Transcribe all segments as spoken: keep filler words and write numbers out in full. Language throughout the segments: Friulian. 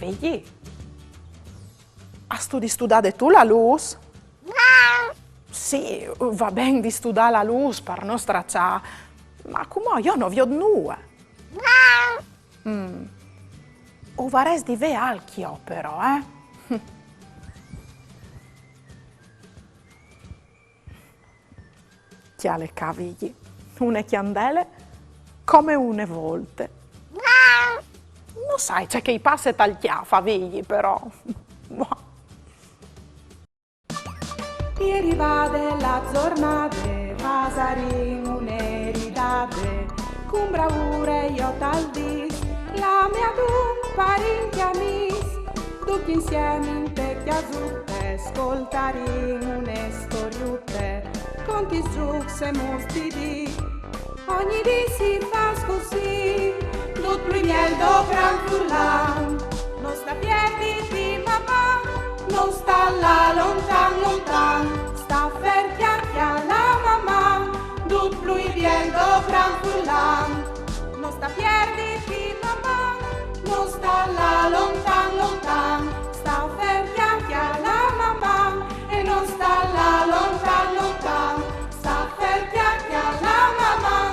Vigji, âstu distudade tu la lûs? Sì, va ben distudâ la lûs par no straçâ, ma cumò jo no viôt nuie. Mm. O varès di vê alc jo però, eh? Cjale ca, Vigji, une cjandele come une volte. No sai ce che i passe tal cjâf a Vigji, però. Boh. E rivade la zornade, fasarìn une ridade, cun braure jo tal dîs, la mê adun par i amîs, ducj insiemi inte cjasute, scoltarìn une storiute, contis, zûcs e mûts di dì. Ogni dì si fâs cussì, dut plui biel dopran furlan. No sta pierditi, Maman, no sta lâ lontan, lontan, sta fer, cjale ca la Maman, dut plui biel dopran furlan. No sta pierditi, Maman, no sta lâ lontan, lontan, sta fer, cjale ca la Maman, e no sta lâ lontan, lontan, sta fer, cjale ca la Maman.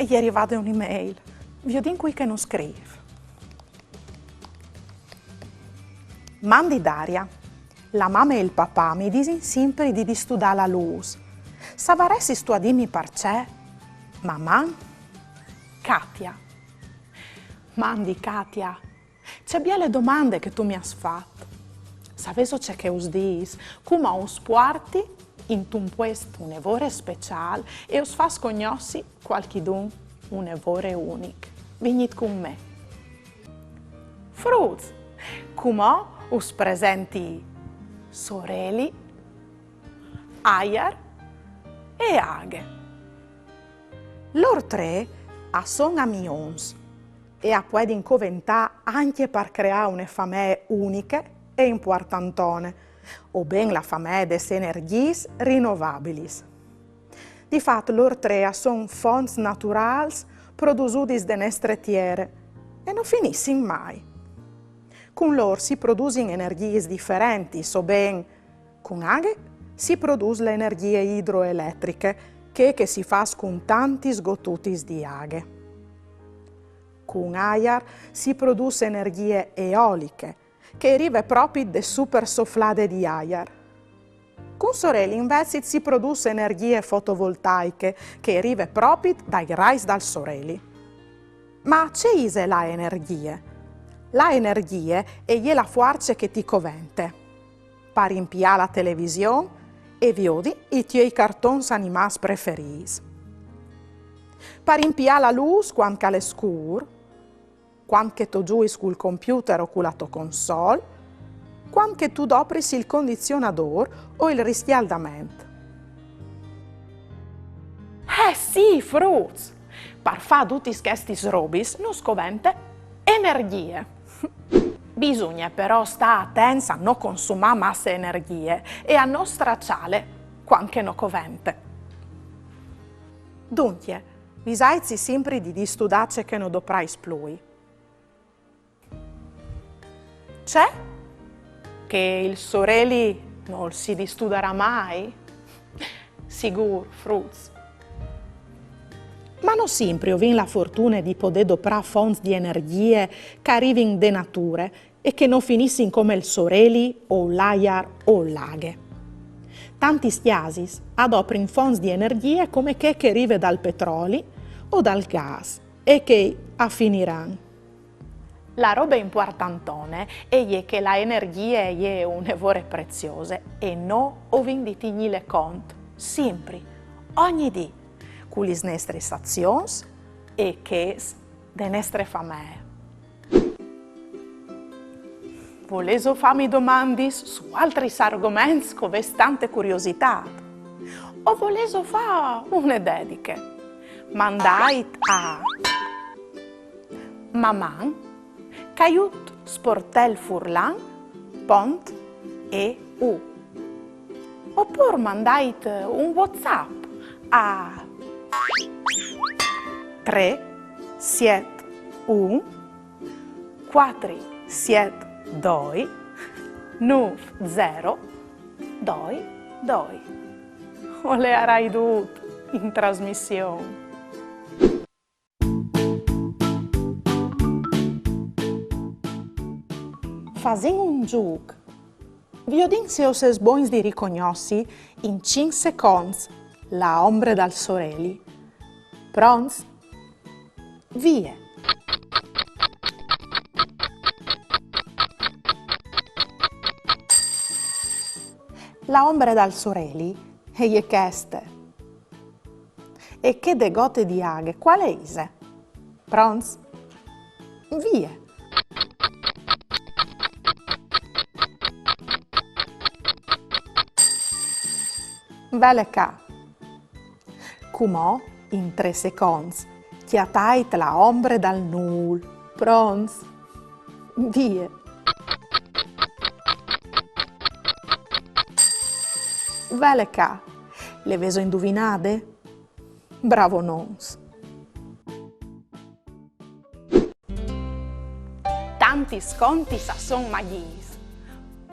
E je rivade une mail. Viodìn cui che nus scrîf. Mandi Daria. La mame e il papà mi disin simpri di distudâ la lûs. Savaressistu a dîmi parcè? Maman. Katia. Mandi Katia. Ce biele domande che tu mi âs fat. Savêso ce che us dîs? Cumò us puarti intun puest une vore speciâl e us fâs cognossi cualchidun une vore unic. Vignît cun me. Fruts, cumò us presenti soreli, aiar e aghe. Lôr trê a son amions e a puedin coventâ ancje par creâ une famee uniche e impuartantone, o ben la famee des energiis rinovabilis. Di fat, lôr trê a son fonts naturâls produsudis de nestre tiere e no finissin mai. Cun lôr si produsin energiis diferentis, o ben, cun aghe si produs la energjie idroeletriche, chê che si fâs cun tantis gotutis di aghe. Cun aiar si produs energjie eoliche, che e rive propit de supersoflade di aiar. Cun soreli invezit si produs energjie fotovoltaiche, che e rive propit dai rais dal soreli. Ma ce ise la energjie? La energjie e je la fuarce che ti covente par impiâ la television e viodi i tiei cartons animâts preferîts, par impiâ la lûs cuant che al è scûr, cuant che tu zuiis cul computer o cu la tô console, cuant che tu dopris il condizionadôr o il riscjaldament. Eh sì, fruts! Par fâ dutis chestis robis nus covente energjie. Bisugne però stâ atents a no consumâ masse energjie e a no straçâle cuant che no covente. Duncje, visaitsi simpri di distudâ ce che no doprais plui. Ce? Che il soreli nol si distudarà mai? Sigûr, fruts. Ma no simpri o vin la fortune di podê doprâ fonts di energjie che a rivin de nature e che no finissin come il soreli o l'aiar o l'aghe. Tantis cjasis a doprin fonts di energjie come chê che e rive dal petroli o dal gas e che a finiran. La robe impuartantone e je che la energjie e je une vore preziose e nô o vin di tignîle cont, simpri, ogni dì, cu lis nestris azions e chês de nestre famee. Volêso fâmi domandis su altris argoments che o vês tante curiositât? O volêso fâ une dediche? Mandait a maman caiut sportel furlan pont e u. Opûr mandait un WhatsApp a trê siet un cuatri siet doi nûf zero doi doi. O leiarai dut in trasmission. Fasìn un zûc. Viodìn se o sês bogns di ricognossi in cinc seconts la ombre dal soreli. Pronts? Vie! La ombre dal soreli e je cheste. E chê de gote di aghe, cuale ise? Pronts? Vie! Vele ca. Cumò, in trê seconts, cjatait la ombre dal nûl. Pronts? Vie! Vele ca. Le vêso induvinade? Bravonons! Tantis contis a son magjis,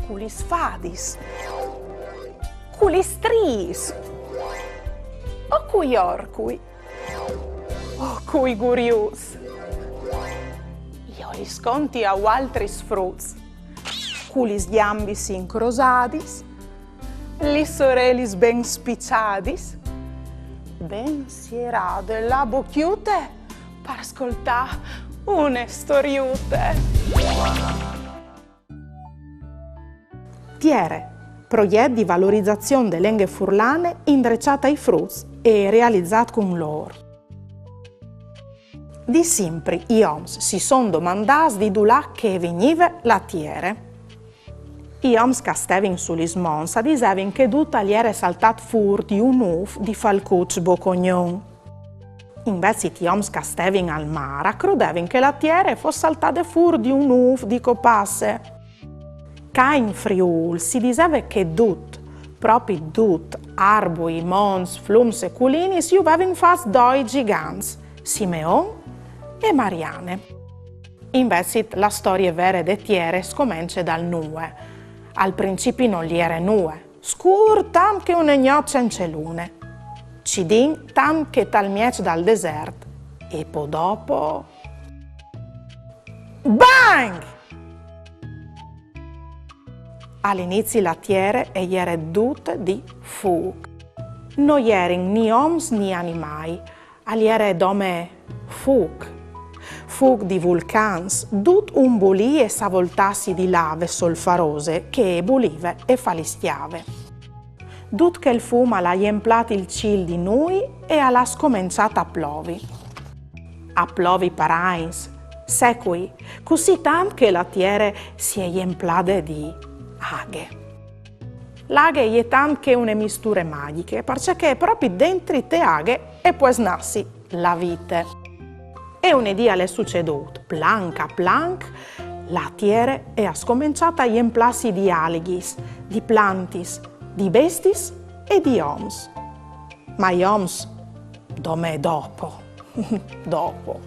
cu lis fadis, cu lis striis, o cui orcui, o cui guriuts. Jo lis conti a vualtris fruts, cu lis gjambis incrosadis, lis orelis ben spiçadis, ben sierade la bocjute par scoltâ une storiute. Tiere, progjet di valorizazion de lenghe furlane indreçât ai fruts e realizât cun lôr. Di simpri i oms si son domandâts di dulà che e vignive la tiere. I oms che a stevin su lis monts a disevin che dut al jere saltât fûr di un ûf di falcuç bocognon. Invezit i oms che a stevin al mâr a crodevin che la tiere e fos saltade fûr di un ûf di copasse. Ca in Friûl si diseve che dut, propit dut, arbui, monts, flums e culinis, ju vevin fats doi gjigants, Simeon e Mariane. Invezit la storie vere de tiere e scomence dal nuie. Al principi nol jere nuie, scûr tant che une gnot cence lune. Cidin tant che tal mieç dal desert. E po dopo... Bang! Al inizi la tiere e jere dute di fûc. No jerin ni oms ni animâi, al jere dome fûc. Fûc di vulcans, dut un bulî e savoltâsi di lave solfarose che e bulive e faliscjave. Dut chel fum al à jemplât il cîl di nûi e al à scomençât a plovi. A plovi par agns, secui, cussì tant che la tiere si è jemplade di aghe. La aghe e je tant che une misture magjiche, parcè che propit dentri te aghe e pues nassi la vite. E une dì al è sucedût, planc a planc, la tiere e à scomençât a jemplâsi di alighis, di plantis, di bestiis e di oms. Ma i oms dome dopo, dopo.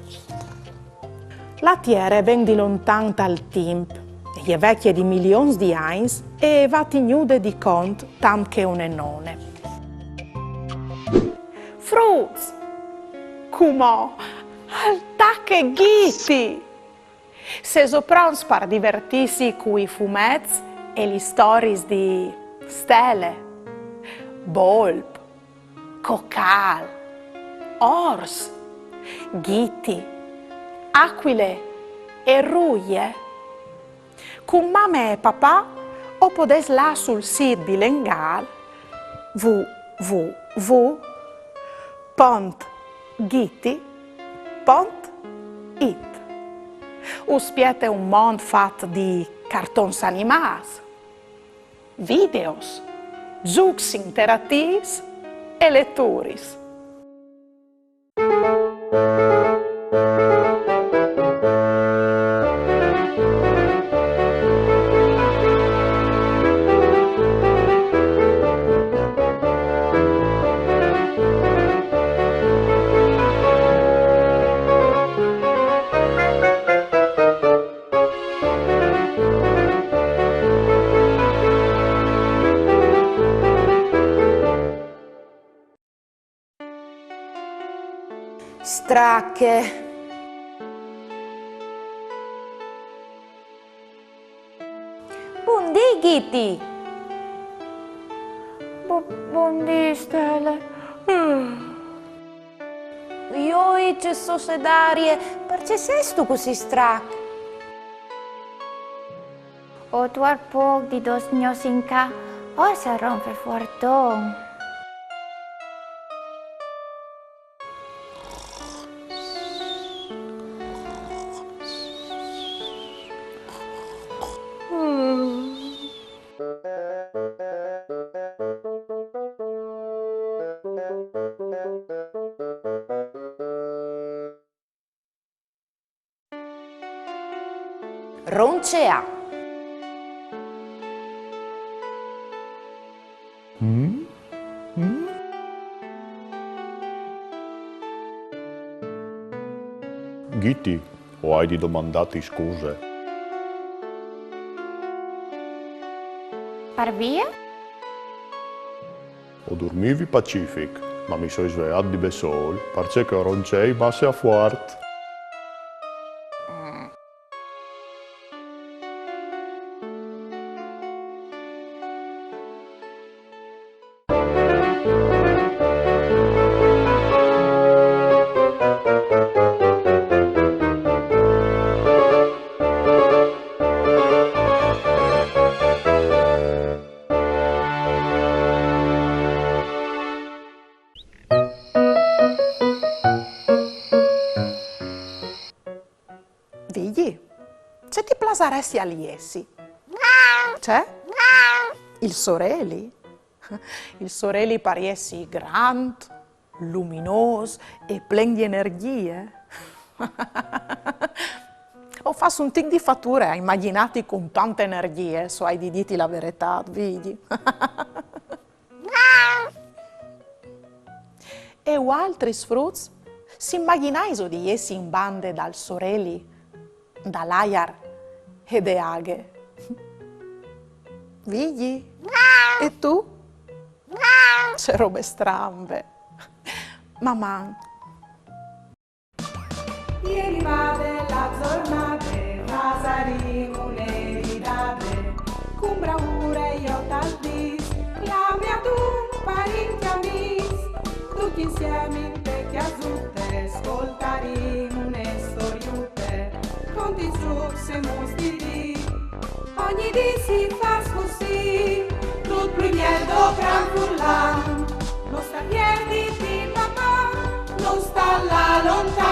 La tiere e ven di lontan tal timp, e je vecje di milions di agns e e va tignude di cont tant che une none. Fruts! Cumò al tache Ghiti! Sêso pronts par divertîsi cui fumets e lis storiis di Stele, Bolp, Cocâl, Ors, Ghiti, Acuile e Ruie? Cun mame e papà o podês lâ sul sît bilengâl w w w pont ghiti pont it. Us spiete un mont fat di cartons animâts, videos, zûcs interatîfs e leturis. strache. Bundì, Ghiti. Bu-, bundì, Stele. Joi, ce sose Darie, parcè sêstu cussì strac? Ò duar pôc di dôs gnots in ca, orse al ronfe fuarton. Ronceâ. Mm? Mm? Ghiti, o ai di domandâti scuse. Par vie? O durmivi pacific, ma mi soi sveât di bessôl, parcè che o roncei masse a fuart. Vigji, ce ti plasaressial jessi? Ce? Il soreli? Il soreli par jessi grant, luminôs e plen di energjie. O fâs un tic di fature a imagjinâti cun tante energjie, se o ai di dîti la veretât, Vigji. E vualtris fruts, si imagjinaiso di jessi in bande dal soreli, dal aiar e de aghe? Vigji? E tu? Ce robe strambe. Maman! E rivade la zornade, fasarìn une ridade, cun braure jo tal dîs, clame adun parint e amîs, ducj insiemi inte cjasute, scoltarìn une storiute, contizut semus di dì. Ogni dì si fâs cussì, dut plui biel dal gran furlan. No sta pierditi, Maman, no sta lâ lontan.